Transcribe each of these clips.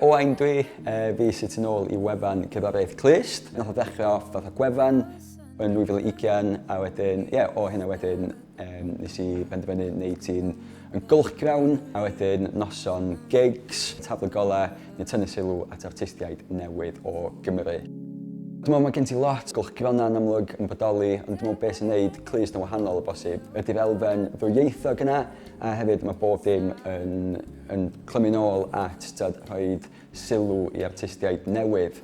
Owain dwi, fi sydd tu nôl i wefan Cerddoriaeth Clust. Nath o ddechrau off fatha gwefan yn 2020 a wedyn, ie, yeah, o hynna wedyn um, nes i benderfynu wneud ti'n yn gylchgrawn a wedyn noson gigs, taflu golau neu tynnu sylw at artistiaid newydd o Gymru. Dwi'n meddwl mae gen ti lot gylchgronau yn amlwg yn bodoli, ond dwi'n meddwl beth sy'n neud Clust yn wahanol o bosib ydy'r elfen ddwyieithog yna, a hefyd mae bob dim yn yn clymu nôl at tyd, rhoi sylw i artistiaid newydd.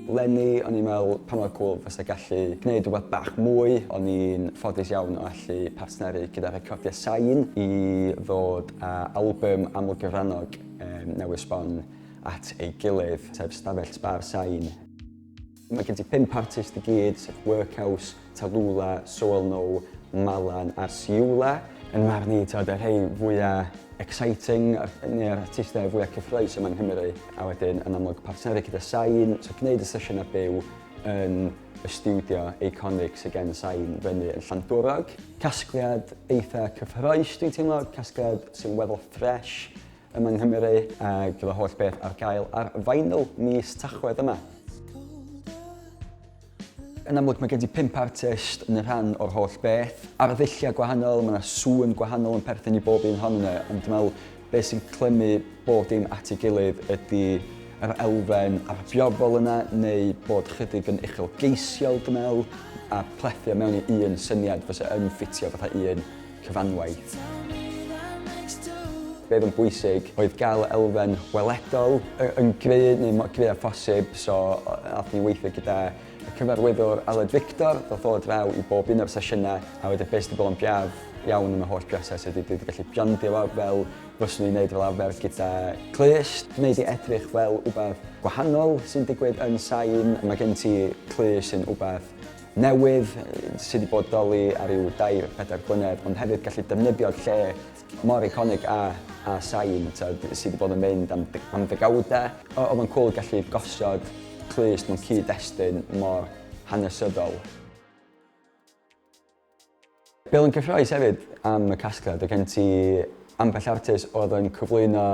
Lenni, o'n i'n meddwl pa mor cool fysa gallu gwneud rhywbeth bach mwy. O'n i'n ffodus iawn o allu partneru gyda Recordiau Sain i ddod â album amlgyfrannog um, newydd sbon at ei gilydd, sef Stafell Sbar Sain. Mae gen ti pump artist i gyd, sef Workhouse, Tallulah, Soul No, Malan a Siwla. Yn marn i, tod, y rhei fwyaf exciting, neu'r artistau fwyaf cyffrous yma yng Nghymru. A wedyn, yn amlwg, partneru gyda Sain, so gwneud y sesiynau byw yn y stiwdio eiconic sydd gen Sain fyny yn Llandwrog. Casgliad eitha cyffrous, dwi'n teimlo, casgliad sy'n weddol fresh, yma yng Nghymru, a gyda holl beth ar gael ar vinyl mis Tachwedd yma. Yn amlwg mae gen ti pump artist yn rhan o'r holl beth. Arddulliau gwahanol, mae yna sŵn gwahanol yn perthyn i bob un ohonyn nhw, ond dwi'n meddwl beth sy'n clymu bob dim at ei gilydd ydy yr elfen arbrofol yna, neu bod chydig yn uchelgeisiol, dwi'n meddwl, a plethu mewn i un syniad fysa yn ffitio fatha un cyfanwaith. Be oedd yn bwysig oedd gael elfen weledol yn gry' neu mor gry' â phosib, so nath ni weithio gyda y cyfarwyddwr Aled Victor, ddoth o draw i bob un o'r sesiynau, a wedyn be' sy 'di bod yn braf iawn am y holl broses ydy dwi 'di gallu brandio fo fel fyswn i'n neud fel arfer gyda clust, gwneud i edrych fel wbath gwahanol sy'n digwydd yn sain. Mae gen ti clust sy'n wbath newydd sydd wedi bodoli ar ryw dair, pedair blynedd, ond hefyd gallu defnyddio'r lle mor eiconig a, a sain, tyd, sydd wedi bod yn mynd am, am ddegawdau. Oedd o'n cool gallu gosod clust mewn cyd-destun mor hanesyddol. Be oedd yn gyffrous hefyd am y casgliad, oedd gen ti ambell artist oedd yn cyflwyno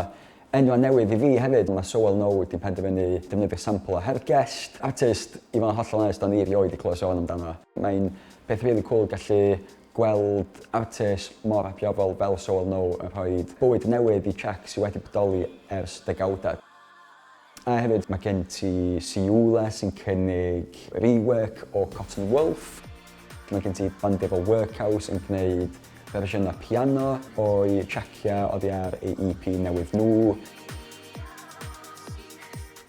enwau newydd i fi hefyd. Mae Sowell No wedi penderfynu defnyddio sampl o Hergest, artist, i fod yn hollol onest, o'n i erioed wedi clywed sôn amdano. Mae'n beth really cool gallu gweld artist mor arbrofol fel Sowell No yn rhoi bywyd newydd i trac sydd wedi bodoli ers degawdau. A hefyd mae gen ti Siwla sy'n cynnig rework o Cotton Wolf. Mae gen ti bandiau fel Workhouse yn gwneud fersiynau piano o'i traciau oddi ar ei EP newydd nhw.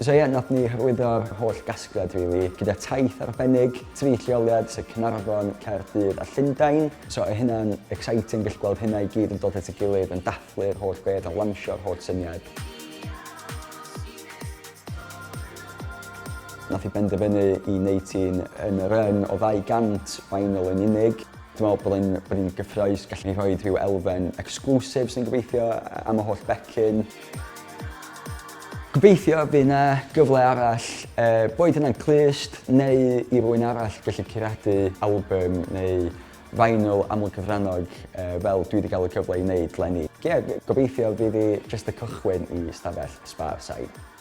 So ie, yeah, nath ni hyrwyddo'r holl gasgliad really, gyda taith arbennig, tri lleoliad, sef Caernarfon, Caerdydd a Llundain. So oedd hynna'n exciting gallu gweld hynna i gyd yn dod at ei gilydd, yn dathlu'r holl beth, yn lansio'r holl syniad. Nath hi benderfynu i wneud ti'n yn y run o 200 vinyl yn unig. Dwi'n meddwl bod hi'n bod hi'n gyffrous, gallu ni rhoi rhyw elfen exclusive sy'n gobeithio am y holl becyn. Gobeithio fydd yna gyfle arall, uh, boed hynna'n clust neu i rywun arall gallu curadu album neu vinyl amlgyfrannog uh, fel dwi wedi cael y cyfle i wneud 'leni. Ie, yeah, gobeithio fydd hi jyst y cychwyn i stafell sbar sain.